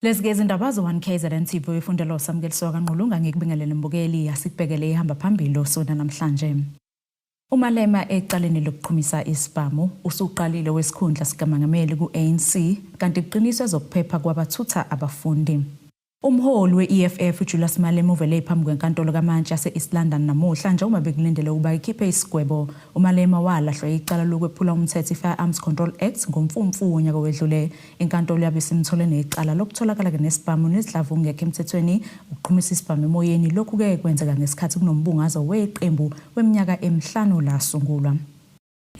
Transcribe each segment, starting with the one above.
Lezi-ke izindaba ze-1 KZN TV ifundelwa uSamukeliso kaNgqulunga. Ngikubingelele mbukeli, asikubhekele ihamba phambili osona namhlanje. UMalema ecaleni lokuqhumisa isibhamu usuqalile wesikhundla sikamangameli ku-ANC, kanti kuqiniswa ezokuphepha kwabathutha abafundi. Umholi we-EFF uJulius Malema uvele phambi kwenkantolo kamantshi yase-East London namuhla njengoba bekulindele ukuba ikhiphe isigwebo. UMalema walahlwa icala lokwephula umthetho i-Firearms Control Act ngoMfumfu wonyaka owedlule. Inkantolo yabe isimthole necala lokutholakala-ke nesibhamu nezinhlamvu okungekho emthethweni, ukuqhumisa isibhamu emoyeni. Lokhu-ke kwenzeka ngesikhathi kunombungazo weqembu weminyaka emihlanu lasungulwa.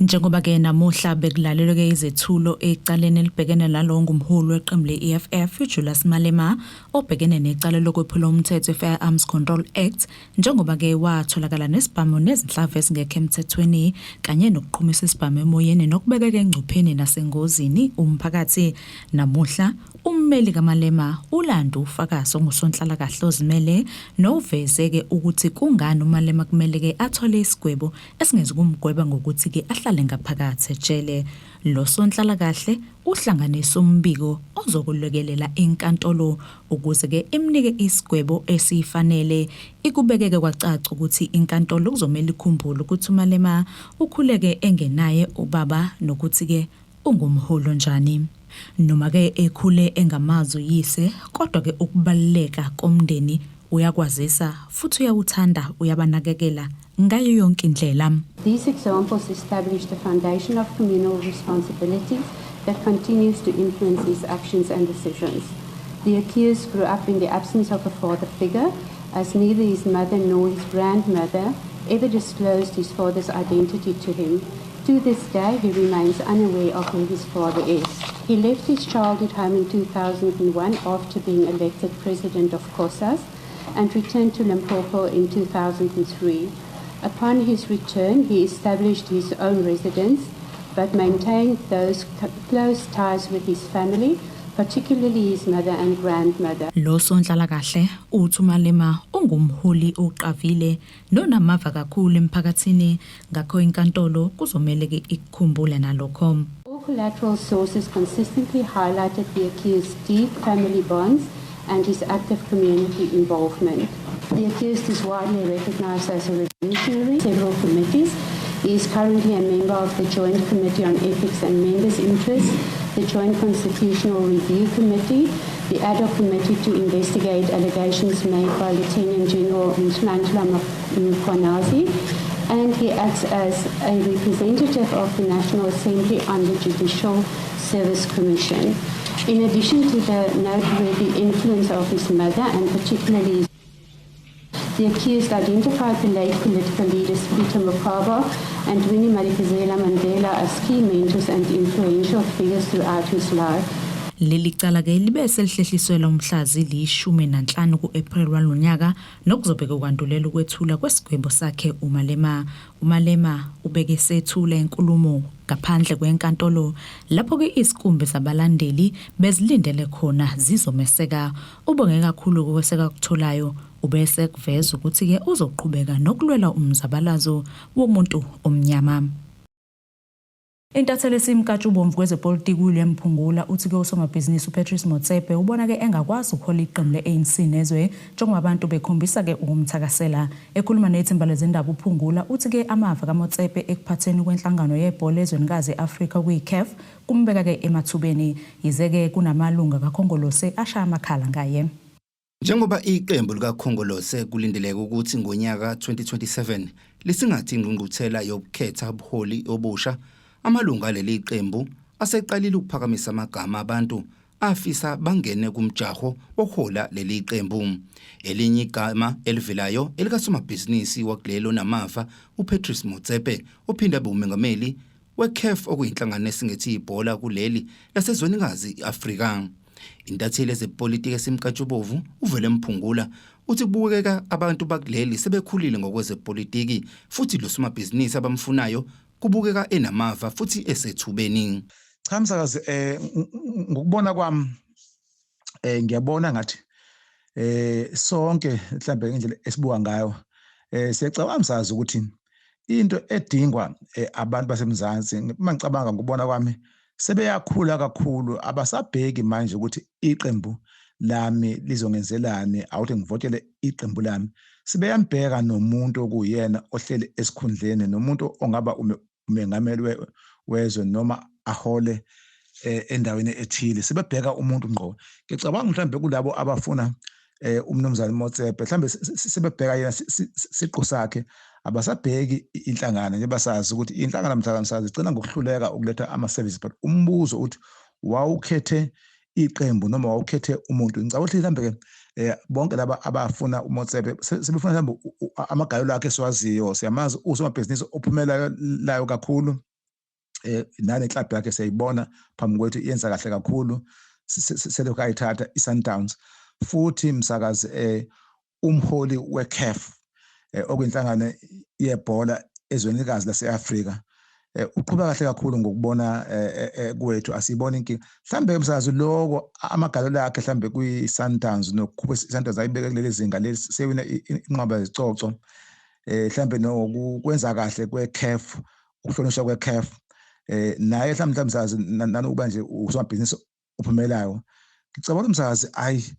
Njengoba-ke namuhla bekulalelwe-ke izethulo ecaleni elibhekene nalowo ngumholi weqembu le-EFF uJulius Malema obhekene necala lokwephula umthetho i-Firearms Control Act, njengoba-ke watholakala nesibhamu nezinhlamvu ezingekho emthethweni kanye nokuqhumisa isibhamu emoyeni nokubekeka engcupheni nasengozini umphakathi. Namuhla ummeli kaMalema uLandu ufakazi ongusonhlalakahle ozimele noveze-ke ukuthi kungani uMalema kumele-ke athole isigwebo esingezukumgweba ngokuthi-ke ahlale ngaphakathi ejele. Lo sonhlalakahle uhlanganise umbiko ozokulekelela inkantolo ukuze-ke imnike isigwebo esifanele. Ikubekeke kwacaca ukuthi inkantolo kuzomele ikhumbule ukuthi uMalema ukhuleke engenaye ubaba nokuthi-ke ungumholi onjani. Noma-ke ekhule engamazi uyise, kodwa-ke ukubaluleka komndeni uyakwazisa futhi uyawuthanda, uyabanakekela ngayo yonke indlela. These examples establish the foundation of communal responsibility that continues to influence his actions and decisions. The accused grew up in the absence of a father figure, as neither his mother nor his grandmother ever disclosed his father's identity to him. To this day, he remains unaware of who his father is. He left his childhood home in 2001 after being elected president of COSAS and returned to Limpopo in 2003. Upon his return, he established his own residence but maintained those close ties with his family, particularly his mother and grandmother. Lo sonhlalakahle uthi uMalema ungumholi oqavile nonamava kakhulu emphakathini, ngakho inkantolo kuzomele-ke ikukhumbule nalokho. All collateral sources consistently highlighted the accused's deep family bonds and his active community involvement. The accused is widely recognized as a revolutionary. Several committees. He is currently a member of the Joint Committee on Ethics and Members' Interests, the Joint Constitutional Review Committee, the Ad hoc Committee to investigate allegations made by Lieutenant General Nhlanhla Mkhwanazi, and he acts as a representative of the National Assembly on the Judicial Service Commission. In addition to the noteworthy influence of his mother and particularly the accused identified the late political leaders Peter Mokaba and Winnie Madikizela Mandela as key mentors and influential figures throughout his life. Leli cala ke libe selihlehliselwa umhla zili-15 ku-April walonyaka nokuzobe kwandulela ukwethula kwesigwebo sakhe uMalema. UMalema ubeke sethula inkulumo ngaphandle kwenkantolo lapho ke izikumbi zabalandeli bezilindele khona zizomeseka. Ubonge kakhulu ukweseka akutholayo, ubese kuveza ukuthi ke uzoqhubeka nokulwela umzabalazo womuntu omnyama. Intatheli esimkantshubomvu kwezepolitiki uWilliam Phungula uthi-ke usomabhizinisi uPatrice Motsepe ubona-ke engakwazi ukuhola iqembu le-ANC nezwe njengoba abantu bekhombisa-ke ukumthakasela. Ekhuluma nethimba lezindaba uPhungula uthi-ke amava kaMotsepe ekuphatheni kwenhlangano yebhola ezwenikazi e-Afrika okuyi-CAF kumbeka-ke emathubeni, yize-ke kunamalunga kaKhongolose ashaya amakhala ngaye. Njengoba iqembu likaKhongolose kulindeleke ukuthi ngonyaka 2027 lisingathe ingqungquthela yokukhetha ubuholi obusha, amalungu aleli qembu aseqalile ukuphakamisa amagama abantu afisa bangene kumjaho wokuhola leli qembu. Elinye igama elivelayo elikasomabhizinisi wakuleli onamava uPatrice Motsepe ophinde abe umengameli weCAF, okuyinhlangano esingethe ibhola kuleli lasezwenikazi i-Afrika. Intatheli yezepolitiki esimkantshubomvu uVele Mphungula uthi kubukeka abantu bakuleli sebekhulile ngokwezepolitiki futhi lo somabhizinisi abamfunayo kubukeka enamava futhi esethubeni. Cha msakazi, ngokubona kwami ngiyabona ngathi sonke mhlambe ngendlela esibuka ngayo siyacabanga msakazi ukuthi into edingwa abantu baseMzansi, uma ngicabanga ngokubona kwami, sebeyakhula kakhulu, abasabheki manje ukuthi iqembu lami lizongenzelani, awuthi ngivotele iqembu lami. Sibeyambheka nomuntu okuyena ohleli esikhundleni, nomuntu ongaba umengameli wezwe noma ahole endaweni ethile, sebebheka umuntu ngqo. Ngicabanga mhlawumbe kulabo abafuna umnumzane Motsepe, mhlawumbe sebebheka yena siqu sakhe, abasabheki inhlangano, njengoba sazi ukuthi inhlangano mhlawumbe sazi igcina ngokuhluleka ukuletha ama-services. But umbuzo uthi wawukhethe iqembu noma wawukhethe umuntu? Ngicabanga ukuthi mhlawumbe-ke bonke laba abafuna uMotsepe sebefuna mhlawumbe amagalelo akhe esiwaziyo, siyamazi usomabhizinisi ophumelelayo kakhulu, nale club yakhe siyayibona phambi kwethu iyenza kahle kakhulu, selokhu ayithatha i-Sundowns. Futhi msakazi, umholi we-CAF, okuyinhlangano yebhola ezwenikazi lase-Afrika, uqhuba kahle kakhulu ngokubona kwethu, asiyibona inkinga. Mhlambe msakazi, lokho amagalelo akhe mhlambe kwi-Sundowns nokukhupha i-Sundowns ayibeke kuleli zinga leli, sewina inqwaba yezicoco, mhlambe nokwenza kahle kwe-CAF, ukuhlonishwa kwe-CAF, naye mhlawumbe msakazi nanokuba nje usomabhizinisi ophumelayo, ngicabanga umsakazi ayi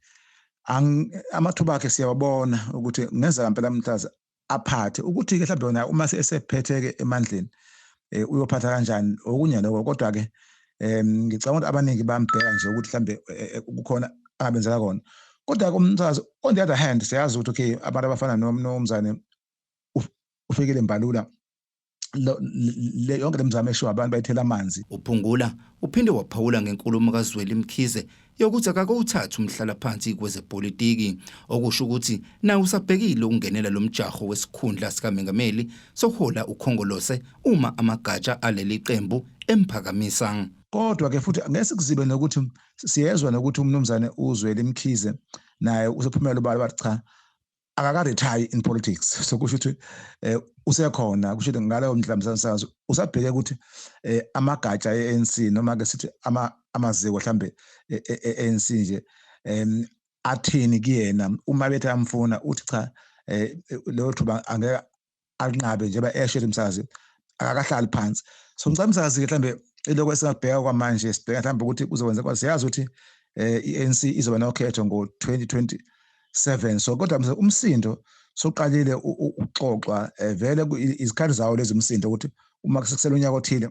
amathuba akhe siyawabona ukuthi kungenzeka impela msakazi aphathe. Ukuthi-ke mhlawumbe yona uma esephethe-ke emandleni uyophatha kanjani, okunye lokho. Kodwa-ke ngicabanga ukuthi abaningi bambheka nje ukuthi mhlawumbe kukhona angabenzela kona. Kodwa-ke umsakazi, on the other hand, siyazi ukuthi okay, abantu abafana nomnumzane uFikile Mbalula, le yonke lemizamo eshiwo abantu bayithela amanzi. Uphungula uphinde waphawula ngenkulumo kaZweli Mkhize yokuthi akakowuthathi umhlalaphansi kwezepolitiki, okusho ukuthi naye usabhekile ukungenela lo mjaho wesikhundla sikamengameli sokuhola uKhongolose uma amagatsha aleli qembu emphakamisa. Kodwa-ke futhi ngeke sikuzibe nokuthi siyezwa nokuthi umnumzane uZweli Mkhize naye usephumela ubala bathi cha, akaka-retire in politics. So kusho ukuthi usekhona, kusho ukuthi ngaleyo ndlela msakazi usabheke ukuthi amagatsha e-ANC noma ke sithi amaziko mhlambe e-ANC nje athini kuyena. Uma bethi amfuna, uthi cha, leyo thuba angeke alinqabe, njengoba esho umsakazi akakahlali phansi. So ngicela umsakazi-ke mhlambe ilokho esingakubheka kwamanje, sibheka mhlawumbe ukuthi kuzokwenzeka. Siyazi ukuthi i-ANC izoba nokhetho ngo-2027, so kodwa umsindo soqalile ukuxoxwa vele izikhathi zawo lezi umsindo, ukuthi uma kusele unyaka othile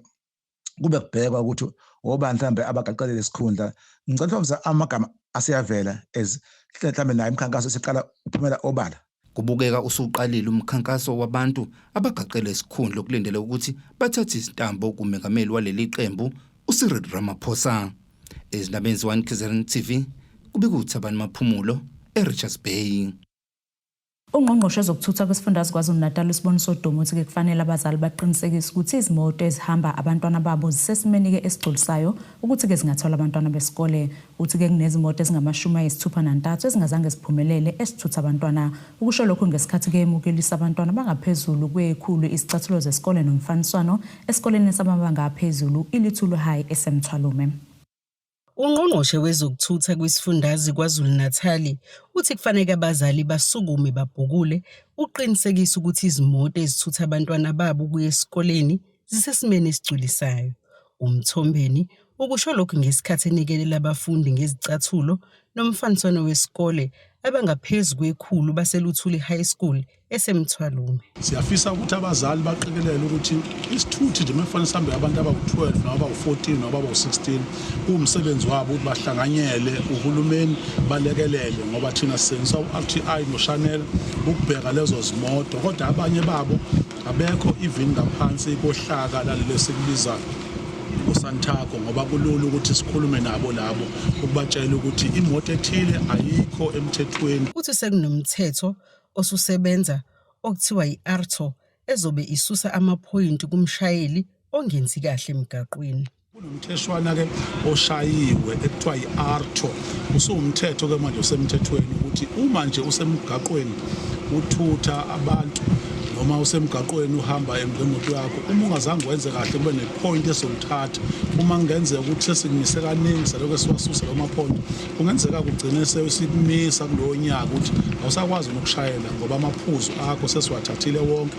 kube kubhekwa ukuthi obani mhlambe abagaqele lesikhundla. Ngicela mhlawumbe amagama aseyavela as mhlambe nayo imikhankaso isiqala ukuphumela obala. Kubukeka usuqalile umkhankaso wabantu abagaqele isikhundla okulindele ukuthi bathathe izintambo kumengameli waleli qembu uCyril Ramaphosa. Ezindabeni ze-1 KZN TV, kubika uThabani Maphumulo eRichards Bay. Ungqongqoshe wezokuthutha kwesifundazwe KwaZulu-Natal uSiboniso Duma uthi-ke kufanele abazali baqinisekise ukuthi izimoto ezihamba abantwana babo zisesimeni-ke esigculisayo ukuthi-ke zingathola abantwana besikole. Uthi-ke kunezimoto ezingama-63 ezingazange ziphumelele esithutha abantwana. Ukusho lokhu ngesikhathi-ke emukelisa abantwana bangaphezulu kwekhulu izicathulo zesikole nomfaniswano esikoleni samabanga aphezulu iLuthuli High eseMthwalume. Ungqongqoshe wezokuthutha kwisifundazwe KwaZulu-Natal uthi kufanele abazali basukume babhukule ukuqinisekisa ukuthi izimoto ezithutha abantwana babo ukuya esikoleni zisesimeni esigculisayo. Umthombeni ukusho lokhu ngesikhathi enikelela abafundi ngezicathulo nomfaniswano wesikole abangaphezu kwekhulu baseLuthuli High School eseMthwalume. Siyafisa ukuthi abazali baqikelele ukuthi isithuthi nje mekufanele sihambe abantu abawu-12 noma abawu-14 noma abawu-16, kuwumsebenzi wabo ukuthi bahlanganyele uhulumeni balekelele, ngoba thina sisebenzisa u-RTI noShanel ukubheka lezo zimoto, kodwa abanye babo abekho even ngaphansi kohlaka lalelo esikubiza uSantaco, ngoba kulula ukuthi sikhulume nabo labo ukubatshela ukuthi imoto ethile ayikho emthethweni. Uthi sekunomthetho osusebenza okuthiwa i-AARTO ezobe isusa amaphoyinti kumshayeli ongenzi kahle emgaqweni. Kunomtheshwana-ke oshayiwe ekuthiwa i-AARTO, usuwumthetho ke manje, usemthethweni ukuthi uma nje usemgaqweni uthutha abantu Noma usemgaqweni uhamba ngemoto yakho, uma ungazange wenze kahle kube nepoint esizolithatha. Uma kungenzeka ukuthi sesikumise kaningi salokhu siwasusa lawo mapoint, kungenzeka kugcine sesikumisa kulowo nyaka ukuthi awusakwazi nokushayela ngoba amaphuzu akho sesiwathathile wonke.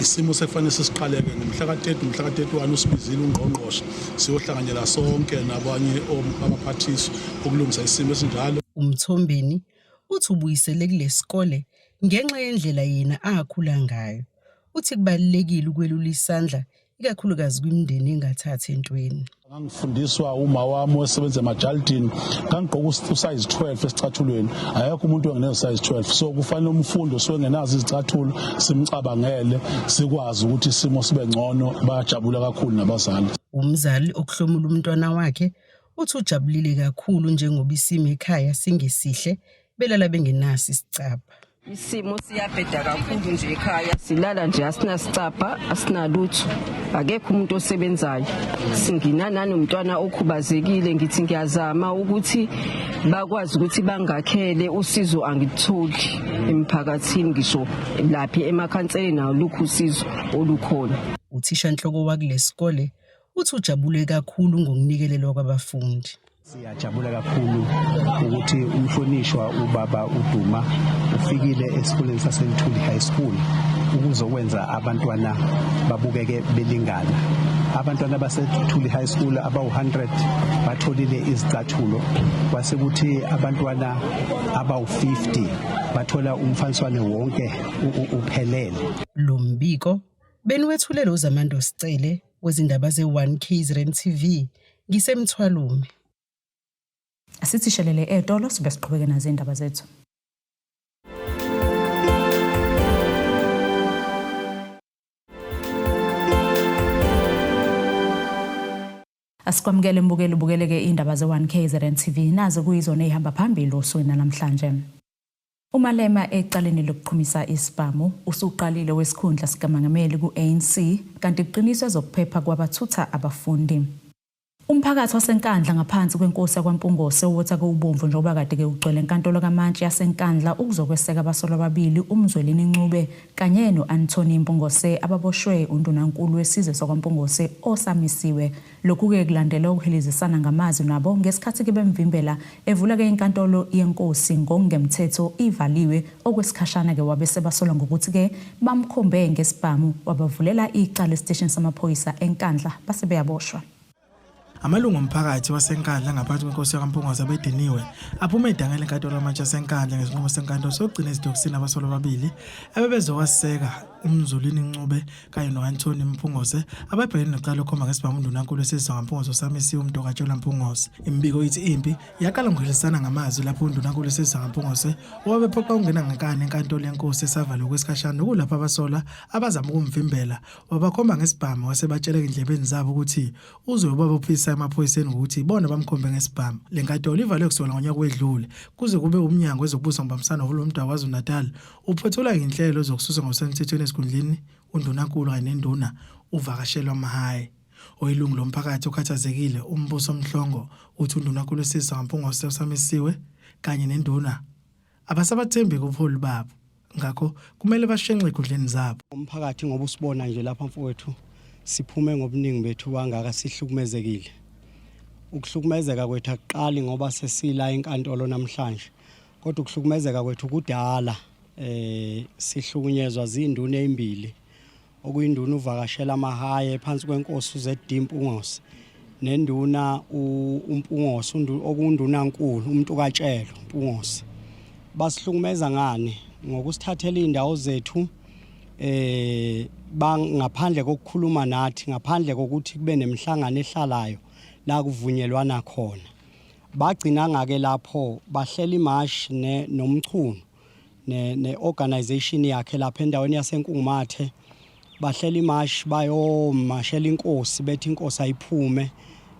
Isimo sekufanele sesiqaleke ngomhla ka-30, umhla ka-31 usibizile ungqongqoshe siyohlanganyela sonke nabanye abaphathiswa ukulungisa isimo esinjalo. UMthombeni uthi ubuyisele kulesikole ngenxa yendlela yena akhula ngayo. Uthi kubalulekile ukwelula isandla ikakhulukazi kwimindeni engathathi entweni. Ngangifundiswa uma wami osebenza emajalidini, ngangigqoka usize 12 esicathulweni. Akekho umuntu ongenazo size 12. So kufanele umfundi osuke engenazo izicathulo simcabangele, sikwazi ukuthi isimo sibe ngcono, bayajabula kakhulu nabazali. Umzali okuhlomula umntwana wakhe uthi ujabulile kakhulu njengoba isimo ekhaya singesihle, belala bengenaso isicabha. Isimo siyabheda kakhulu nje ekhaya, silala nje asinasicabha, asinalutho, akekho umuntu osebenzayo. Singina nanomntwana okhubazekile, ngithi ngiyazama ukuthi bakwazi ukuthi bangakhele usizo, angikutholi emphakathini, ngisho laphi emakhanseleni alukho usizo olukhona. Uthishanhloko wakulesikole uthi ujabule kakhulu ngokunikelelwa kwabafundi. Siyajabula kakhulu ukuthi umhlonishwa ubaba uDuma ufikile esikoleni saseNtuli High School ukuzokwenza abantwana babukeke belingana. Abantwana baseNtuli High School abawu-100 batholile izicathulo, kwase kuthi abantwana abawu-50 bathola umfaniswano wonke uphelele. Lo mbiko beniwethulelwe uZamando Sicele wezindaba ze-1 KZN TV ngiseMthwalume. Asithi shelele etolo sibe siqhubeke nazo indaba zethu. Asikwamukele mbukeli, ubukeleke indaba ze-1 KZN TV, nazo kuyizona ezihamba phambili osukwini namhlanje. UMalema ecaleni lokuqhumisa isibhamu usuqalile wesikhundla sikamangameli ku-ANC, kanti kuqiniswe ezokuphepha kwabathutha abafundi. Umphakathi waseNkandla ngaphansi kwenkosi yakwaMpungose owotha ubomvu njengoba kade-ke ugcwele enkantolo kamantshi yaseNkandla ukuzokweseka abasolwa ababili uMzwelini Ncube kanye no-Anthony Mpungose ababoshwe undunankulu wesizwe sakwaMpungose osamisiwe. Lokhu-ke kulandela ukuhilizisana ngamazwi nabo ngesikhathi-ke bemvimbela evula-ke inkantolo yenkosi ngokungemthetho ivaliwe okwesikhashana-ke, wabe sebasolwa ngokuthi-ke bamkhombe ngesibhamu wabavulela icala esiteshini samaphoyisa eNkandla base beyaboshwa. Amalungu omphakathi waseNkandla ngaphansi kwenkosi yakwaMpungose abediniwe aphume edangela enkantolo yamantshi yaseNkandla ngesinqumo senkantolo sokugcina ezitokisini abasolwa ababili abebezowaseka uMzulini Ncube kanye no-Anthony Mpungose ababhekene necala lokukhomba ngesibhamu undunankulu wesizwe sakwaMpungose osamisiwe uMntokatshelwa Mpungose. Imibiko ithi impi yaqala ngokuhilizisana ngamazwi lapho undunankulu wesizwe sakwaMpungose owabephoqa ukungena ngenkani enkantolo yenkosi esavalwe okwesikhashana nokulapho abasolwa abazama ukumvimbela wabakhomba ngesibhamu wasebatshela ezindlebeni zabo ukuthi uzoyobabophisa emaphoyiseni ngokuthi ibona bamkhombe ngesibhamu. Le nkantolo ivalwe kusukela ngonyaka owedlule kuze kube umnyango wezokubusa ngobambisano nohulumeni waKwaZulu-Natal uphothula izinhlelo zokususa ngokusemthethweni esikhundleni undunankulu kanye nenduna uVakashelwa Mahaye. Oyilungu lomphakathi okhathazekile uMbuso Mhlongo uthi undunankulu wesizwe sakwaMpungose usamisiwe kanye nenduna abasabathembi kubuholi babo, ngakho kumele bashenxe ezikhundleni zabo. Umphakathi ngoba usibona nje lapha mfowethu, siphume ngobuningi bethu kangaka sihlukumezekile. Ukuhlukumezeka kwethu akuqali ngoba sesila enkantolo namhlanje, kodwa ukuhlukumezeka kwethu kudala. Sihlukunyezwa zinduna ezimbili, okuyinduna uVakashela Mahaye phansi kwenkosi uZD Mpungose nenduna uMpungose okundunankulu uMntukatshelo Mpungose. Basihlukumeza ngani? Ngokusithathela indawo zethu ngaphandle kokukhuluma nathi, ngaphandle kokuthi kube nemihlangano ehlalayo la kuvunyelwana khona. Bagcina ngake lapho bahlela imashi noMchunu ne-organization yakhe lapha endaweni yaseNkungumathe, bahlela imashi bayomashela inkosi, bethi inkosi ayiphume,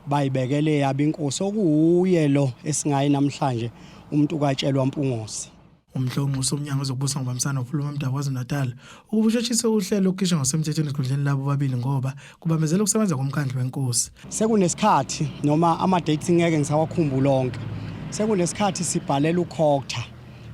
bayibekele yabo inkosi okuwuye lo esingayi namhlanje uMntukatshelwa Mpungose. Umhlongo usomnyango wezokubusa ngobambisana nohulumeni womdabu KwaZulu-Natal ukuba usheshise uhlelo lokukhishwa ngokusemthethweni esikhundleni labo bobabili ngoba kubambezela ukusebenza komkhandlu wenkosi. Sekunesikhathi noma ama-dates ngeke ngisawakhumbula onke. Sekunesikhathi sibhalela uCogta,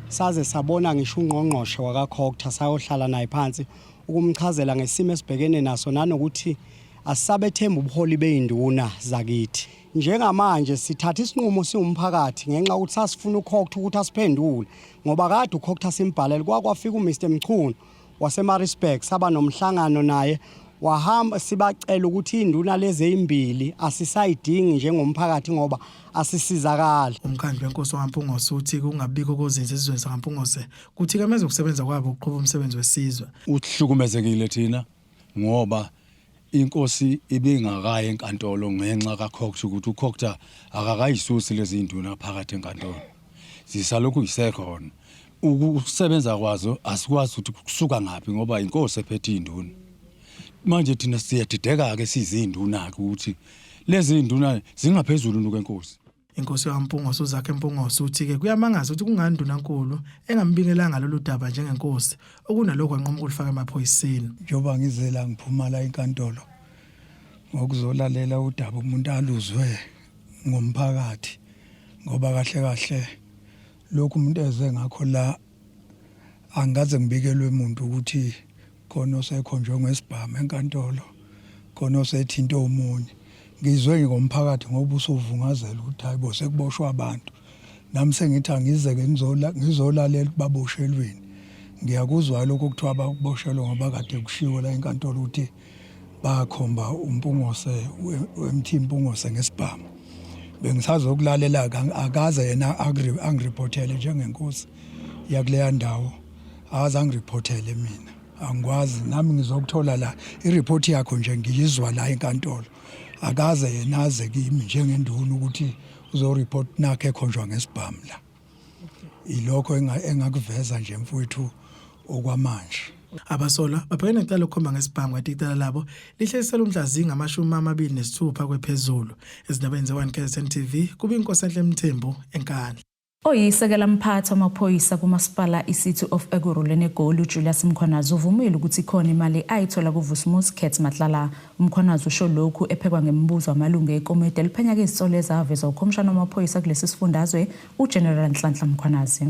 saze sabona ngisho ungqongqoshe wakaCogta, sayohlala naye phansi. ukumchazela ngesimo esibhekene naso nanokuthi asisabethemba ubuholi beyinduna zakithi. Njengamanje sithatha isinqumo siwumphakathi ngenxa yokuthi sasifuna uCogta ukuthi asiphendule ngoba kade uCogta simbhalele kwakwafika uMr Mchunu waseMaritzburg saba nomhlangano naye wahamba sibacela ukuthi induna lezi ezimbili asisayidingi njengomphakathi ngoba asisizakali. Umkhandlu wenkosi wakwaMpungose uthi kungabikho kozinzo esizweni sakaMpungose kuthikameza ukusebenza kwabo ukuqhuba umsebenzi wesizwe. Uhlukumezekile thina ngoba inkosi ibingakayi enkantolo ngenxa kaCogta ukuthi uCogta akakayisusi lezi nduna phakathi enkantolo, zisalokhu yisekhona. Ukusebenza kwazo asikwazi ukuthi kusuka ngaphi ngoba inkosi ephethe induna. Manje thina siyadideka-ke sizinduna-ke ukuthi lezi nduna zingaphezulu kwenkosi. Inkosi yakwaMpungose uZakhe Mpungose uthi-ke kuyamangaza ukuthi kungani undunankulu engambikelanga lolu daba njengenkosi, okunalokhu wanquma ukulifaka emaphoyiseni. Njengoba ngize la ngiphuma la enkantolo ngokuzolalela udaba umuntu aluzwe ngomphakathi, ngoba kahle kahle lokhu umuntu eze ngakho la angikaze ngibikelwe umuntu ukuthi khona osekhonjwe ngesibhamu enkantolo, khona osethinta omunye. Ngizwe ngomphakathi ngoba usuvungazela ukuthi hayi bo, sekuboshwa abantu. Nami sengithi angize-ke ngizolalela ukuthi baboshelweni. Ngiyakuzwa lokho kuthiwa bakuboshelwe ngoba kade kushiwo la enkantolo ukuthi bakhomba uMpungose, u-MT Mpungose ngesibhamu. Bengisazokulalela-ke, akaze yena angiriphothele njengenkosi yakuleya ndawo, akaze angiriphothele mina. Angikwazi nami ngizokuthola la iriphothi yakho nje ngiyizwa la enkantolo. Akaze yena aze kimi njengenduna ukuthi uzoreport nakhe ekhonjwa ngesibhamu la. Ilokho engakuveza nje mfowethu okwamanje. Abasolwa babhekene necala lokukhomba ngesibhamu kanti icala labo lihlehliselwe umhla zinga-26 kwephezulu. Ezindabeni ze-1 KZN TV kube iNkosi Enhle Mthembu eNkandla. Oyisekela mphathi wamaphoyisa kumasipala iCity of Ekurhuleni eGoli uJulius Mkhwanazi uvumile ukuthi ikhona imali ayithola kuVusimuzi Cat Matlala. UMkhwanazi usho lokhu ephekwa ngemibuzo amalungu ekomiti eliphenya izinsolo ezavezwa ukhomishana wamaphoyisa kulesi sifundazwe uGeneral Nhlanhla Mkhwanazi.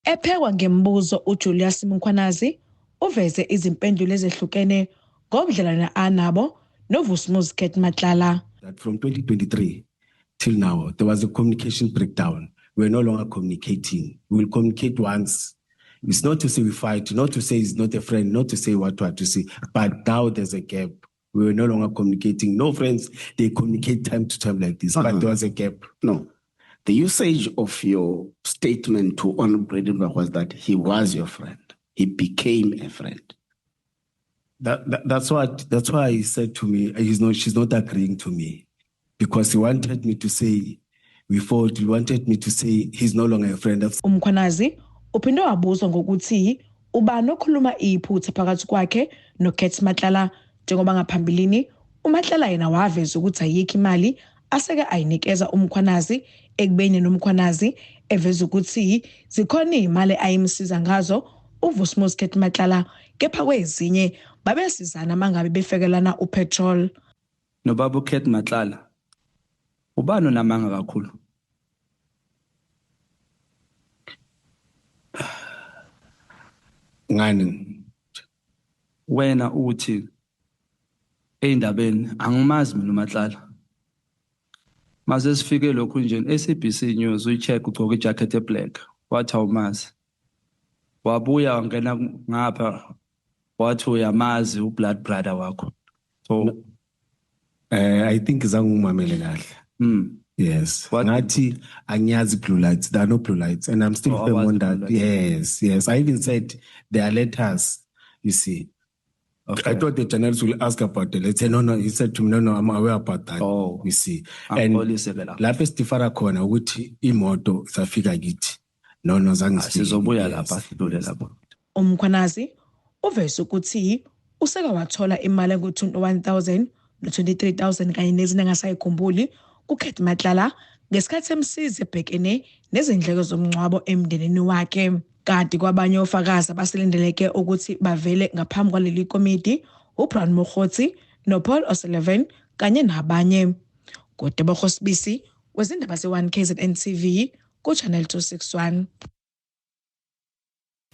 Ephekwa ngemibuzo uJulius Mkhwanazi uveze izimpendulo ezehlukene ngobudlelwane anabo noVusimuzi Cat Matlala. That from 2023 till now, there was a communication breakdown. We're no longer communicating. We will communicate once. It's not to say we fight, not to say he's not a friend, not to say what to say, but now there's a gap. We were no longer communicating. No friends, they communicate time to time like this, but there was a gap. No. The usage of your statement to Honorable Bredenbach was that he was your friend. He became a friend. That's why he said to me, he's not, she's not agreeing to me, because he wanted me to say we fought, he wanted me to say he's no longer a friend. UMkhwanazi uphinde wabuzwa ngokuthi ubani okhuluma iphutha phakathi kwakhe noCat Matlala, njengoba ngaphambilini uMatlala yena waveza ukuthi ayikho imali aseke ayinikeza uMkhwanazi, ekubeni noMkhwanazi eveza ukuthi zikhona izimali ayimsiza ngazo uVusimuzi Cat Matlala, kepha kwezinye babesizana mangabe befekelana upetrol. Nobaba uCat Matlala, ubani onamanga kakhulu? Ngani? Wena uthi eyindabeni angimazi mina uMatlala. Mase sifike lokhu nje SABC News uyicheck ugcoka ijacket eblack, wathi awumazi. Wabuya wangena ngapha wathi uyamazi ublood brother wakho. So I think zange ungimamele kahle. Yes. Ngathi angiyazi blue lights. There are no blue lights and I'm still Oh, firm on awazi that. blue lights. Yes. I even said there are letters, you see. Okay. I thought the journalists will ask about the letter. No, no, he said to me, no, no, I'm aware about that. Oh. You see. And Angixolise ke lapho. lapho esidifara khona ukuthi imoto safika kithi. No, zange sifike. Sizobuya Yes. lapha sidlule lapho. UMkhwanazi uveze ukuthi useke wathola imali engu-21,000 no-23,000 kanye nezinye angasayikhumbuli kuCat Matlala ngesikhathi emsizi ebhekene nezindleko zomngcwabo emndenini wakhe. Kanti kwabanye ofakazi abaselindeleke ukuthi bavele ngaphambi kwaleli komiti uBrown Mogotsi noPaul O'Sullivan kanye nabanye. Ngudebogo Sibisi wezindaba ze-1 KZN TV ku-Channel 261.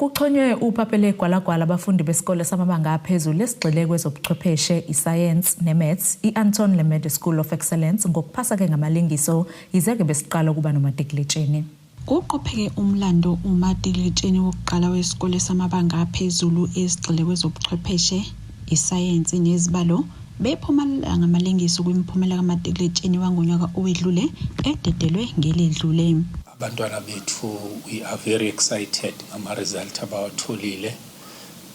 Kuxhonywe uphaphele gwalagwala abafundi besikole samabanga aphezulu esigxile kwezobuchwepheshe, isayensi ne-maths, i-Anton Lemede School of Excellence ngokuphasa-ke ngamalengiso yize-ke besiqala ukuba nomatikuletsheni. Kuqopheke umlando umatikuletsheni wokuqala wesikole samabanga aphezulu esigxile kwezobuchwepheshe, isayensi nezibalo bephumelela ngamalengiso kwimiphumela kamatikuletsheni wangonyaka owedlule ededelwe ngeledlule. Abantwana bethu we are very excited ngama-result abawatholile.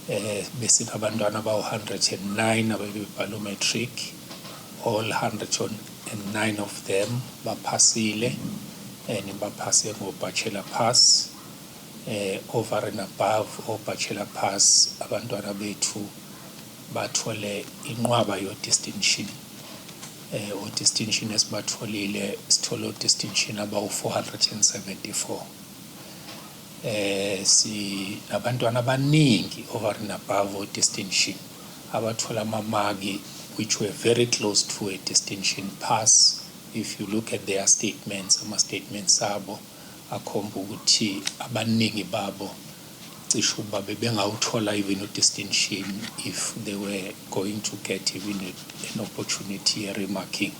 Eh besinabantwana abawu-109 abebebhala umatric, all 109 of them baphasile and baphase ngo-bachelor pass. Eh over and above o-bachelor pass abantwana bethu bathole inqwaba yo-distinction. Eh o-distinction esibatholile sithole o-distinction abawu-474. Eh sinabantwana abaningi over and above o-distinction abathola amamaki which were very close to a distinction pass. If you look at their statements, ama-statements abo akhomba ukuthi abaningi babo cishe ukuba bebengawuthola even u-distinction if they were going to get even an opportunity ye-remarking.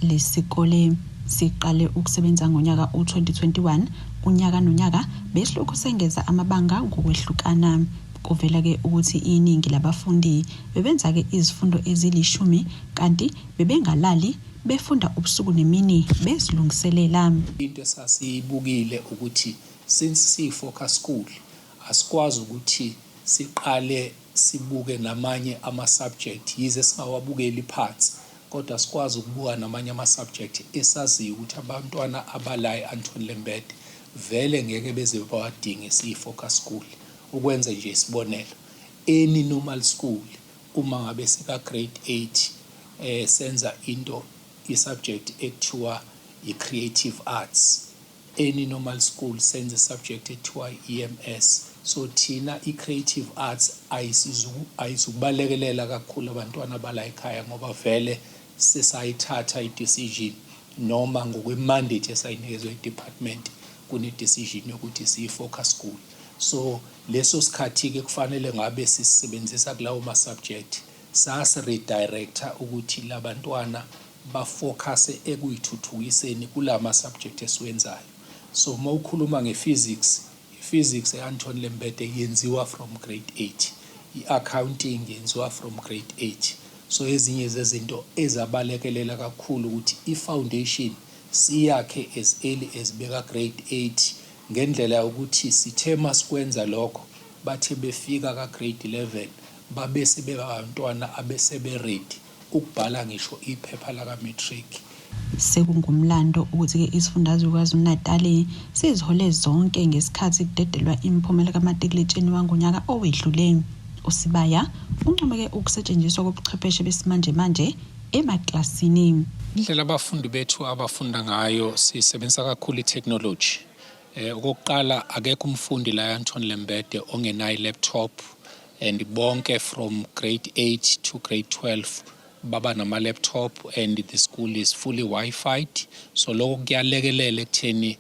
Lesikole siqale ukusebenza ngonyaka u-2021 unyaka nonyaka besilokhu sengeza amabanga ngokwehlukana. Kuvela-ke ukuthi iningi labafundi bebenza-ke izifundo ezilishumi kanti bebengalali befunda ubusuku nemini bezilungiselela. Into esasiyibukile ukuthi since siyi-focus school asikwazi ukuthi siqale sibuke namanye ama-subject yize singawabukeli phansi, kodwa sikwazi ukubuka namanye ama-subject esaziyo ukuthi abantwana abala e-Anton Lembede vele ngeke beze bawadinge siyi-focus school. Ukwenza nje isibonelo, any normal school uma ngabe sika grade 8 senza into i-subject ekuthiwa i-creative arts, any normal school senze subject ekuthiwa i-EMS. So thina i-creative arts ayizukubalekelela kakhulu abantwana bala ekhaya ngoba vele sesayithatha i-decision noma ngokwe-mandate esayinikezwe i-department kune-decision yokuthi siyi-focus school. So leso sikhathi-ke kufanele ngabe sisebenzisa kulawo ma-subject sasi-redirecta ukuthi labantwana bafocuse ekuyithuthukiseni kulama subject esiwenzayo. So uma ukhuluma nge-physics, i-physics e-Anton Lembede yenziwa from grade 8, i-accounting yenziwa from grade 8. So ezinye zezinto ezabalekelela kakhulu ukuthi i-foundation siyakhe as early as beka grade 8 ngendlela yokuthi sithe masikwenza lokho bathe befika ka grade 11 babese bebabantwana abesebe ready ukubhala ngisho iphepha laka matric. Sekungumlando ukuthi-ke isifundazwe KwaZulu-Natali sizihole zonke ngesikhathi kudedelwa imiphumela kamatikuletsheni wangonyaka owedlule. USibaya uncomeke ukusetshenziswa kobuchwepheshe besimanjemanje emaklasini. Indlela abafundi bethu abafunda ngayo sisebenzisa kakhulu i-technology. Okokuqala akekho umfundi la e-Anton Lembede ongenayo i-laptop and bonke from grade 8 to grade 12 baba nama-laptop and the school is fully wi-fied. So lokho kuyalekelela ekutheni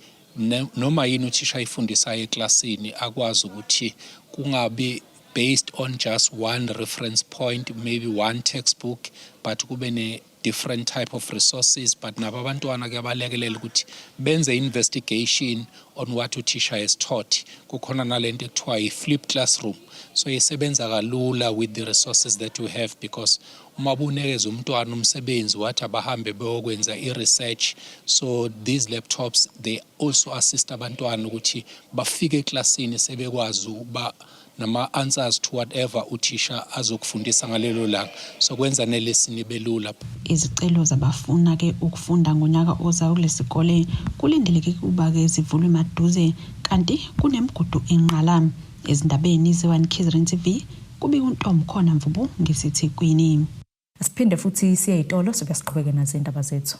noma yini uthisha ayifundisayo eklasini akwazi ukuthi kungabi based on just one reference point, maybe one textbook, but kube ne different type of resources. But nabo abantwana kuyabalekelela ukuthi benze investigation on what uthisha has taught. Kukhona nalento ekuthiwa i-flip classroom, so isebenza kalula with the resources that we have, because uma bunikeza umntwana umsebenzi wathi abahambe beyokwenza i-research, so these laptops they also assist abantwana ukuthi bafike eklasini sebekwazi ukuba nama-answers to whatever uthisha azokufundisa ngalelo langa, so kwenza nelesson ibe lula. Izicelo zabafuna-ke ukufunda ngonyaka ozayo kulesikole kulindeleke ukuba-ke zivulwe maduze kanti kunemigudu enqala. Ezindabeni ze-1 KZN TV kubika uNtomkhona Mvubu ngeseThekwini. Siphinde futhi siye ey'tolo sibe siqhubeke nazo iy'ndaba zethu.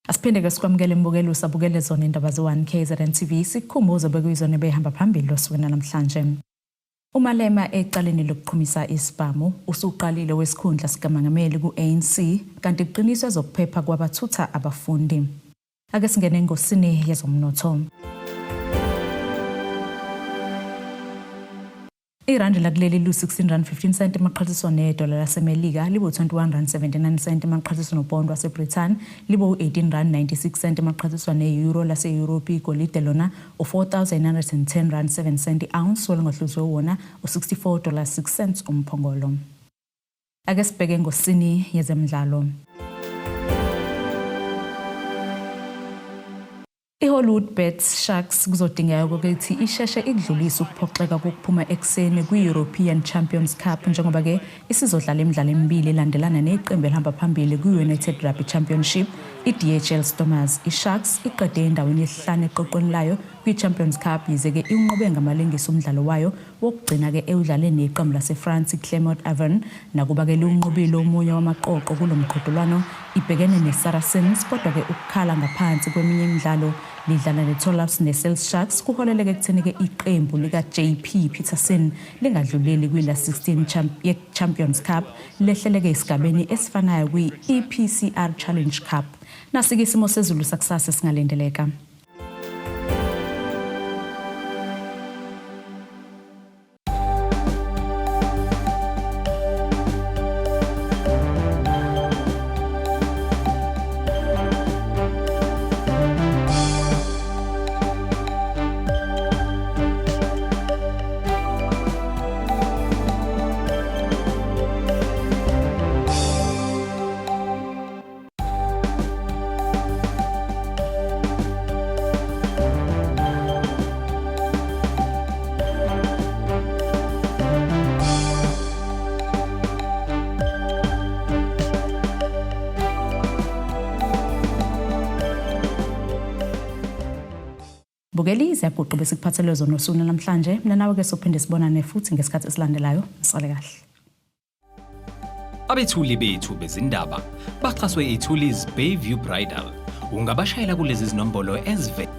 Asiphinde ke sikwamukele imbukelo usabukele zona indaba ze-1 KZN TV, sikukhumbuze bekuyizona ebehamba phambili osukwini namhlanje. UMalema ecaleni lokuqhumisa isibhamu usuqalile wesikhundla sikaMangameli ku-ANC kanti kuqiniswa ezokuphepha kwabathutha abafundi. Ake singene engosini yezomnotho. Irandi lakuleli lu-16 rand 15 cent emaqhathiswa nedola laseMelika libu-21 rand 79 cent emaqhathiswa nopondo waseBrithani libu-18 rand 96 cent emaqhathiswa ne-euro lase-Europe. Igolide lona u-4910 rand 7 cent i-ounce, olungahluzwe wona u-64 dollars 6 cents umphongolo. Ake sibheke engosini yezemidlalo. I-Hollywoodbets Sharks kuzodingeka ukuthi isheshe ikudlulise ukuphoxeka kokuphuma ekuseni kwi-European Champions Cup njengoba-ke isizodlala imidlalo emibili elandelana neqembu elihamba phambili kwi-United Rugby Championship i-DHL Stormers. I-Sharks iqede endaweni yesihlanu eqoqweni layo kwi-Champions Cup yize-ke iwunqobe ngamalengiso umdlalo wayo wokugcina-ke ewudlale neqembu laseFrance i-Clermont Auvergne. Nakuba-ke liwunqobile omunye wamaqoqo kulo mqhudelwano ibhekene ne-Saracens kodwa-ke ukukhala ngaphansi kweminye imidlalo lidlala ne-Tolofs ne-Sales Sharks kuholeleke ekutheni-ke iqembu lika-JP Peterson lingadluleli kwi-Last 16 ye-Champions Cup lehleleke esigabeni esifanayo kwi-EPCR Challenge Cup. Nasi-ke isimo sezulu sakusasa esingalindeleka. Bukeli iziyaguqu besikuphathele zona osuku namhlanje. Mina nawe ke sophinde sibonane futhi ngesikhathi esilandelayo. Nisale kahle. Abethuli bethu bezindaba baxhaswe iThuli's Bayview Bridal. Ungabashayela kulezi zinombolo ezivela.